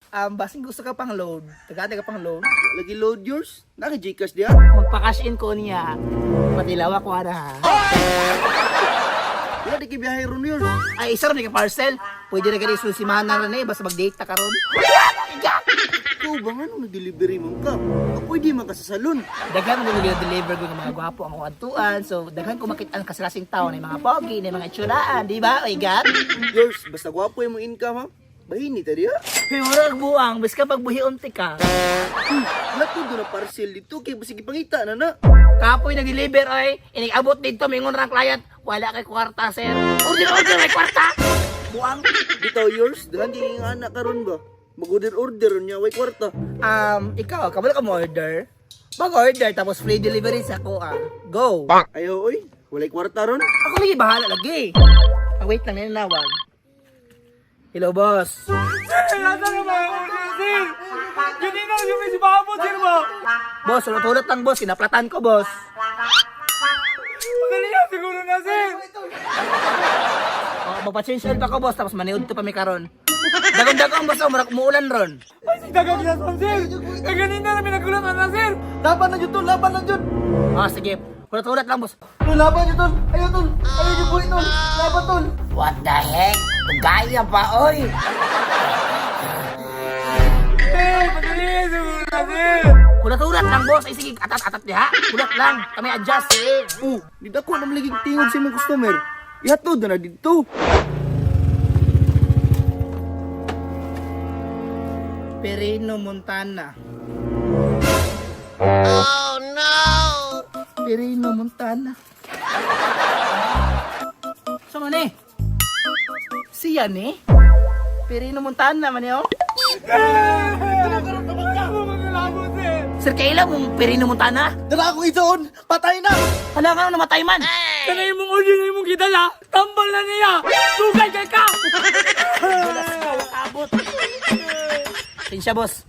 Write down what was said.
Basing gusto ka pang load. Tagate ka pang load. Lagi load yours. Naka Gcash diha. Magpa-cash in ko niya. Patilawa ko ana ha. Wala di kay biyahe ron yours. Ay, isa rin ka parcel. Pwede na gani susimahan na rin eh. Basta mag-date ta karon. Ikaw ba nga nung nag-delivery man ka? O pwede man ka sa salon. Daghan mo nila deliver ko ng mga gwapo ang kuadtuan. So, daghan ko makita ang kasilasing tao na mga pogi, na mga itsuraan, di ba? Oy, gat. Yours, basta gwapo yung income ha. Bahini ta diha. Hey, murag buang, biska pagbuhi-unti ka. Wala ko doon na parcel dito kay basig ipangita na na. Kapoy nag-deliver oy, inig-abot dito mingon ra ang client, wala kay kwarta sir. Order order may kwarta. Buang. Bitaw yours, daghan kay nga anak karon ba? Mag-order order niya way kwarta. Ikaw, kabalo ka mo order? Mag-order tapos free delivery sa ako ah. Go. Ayaw oy, walay kwarta ron. Ako lagi bahala lagi. Ah, wait lang nanawag. Hello, boss. Sir, nasa ka ba? Order, sir! Ganina, yung may sumabot, sir ba? Boss, ulot-ulot lang boss, kinaplatan ko, boss. Madali na, siguro na, sir! Oh, magpa-change oil pa ko, boss, tapos maniud to pa mi karon. Dagong-dagong boss, oh, murag umuulan ron. Ay, sigdagang na, sir! Eh, ganina na, pinagulat na, sir! Laban na jud tol, laban na jud. Ah, sige. Ulat-ulat lang, boss. Tol, laban jud tol. Ayaw tol. Ayaw jud buhi tol. Laban tol. What the heck? Tugaya pa, oy! Sir, madali na, siguro na, sir! Hulat-hulat lang, boss. Ay, sige, atat-atat diha. Hulat lang. Kami adjust. Oh, di dako na maligig tingog sa imong customer. Ihatod na na didto. Perino Montana. Oh, no! Perino Montana. So, man eh? Siya ni? Perino Montana man eh, oh. Ako magalabot, sir! Sir, kailan mong Perino Montana? Dara akong itoon, patay na. Hala ka namatay man. Kana imong order na imong gidala, tambal na niya! Dugay kay ka! Abot. Sinsya, boss.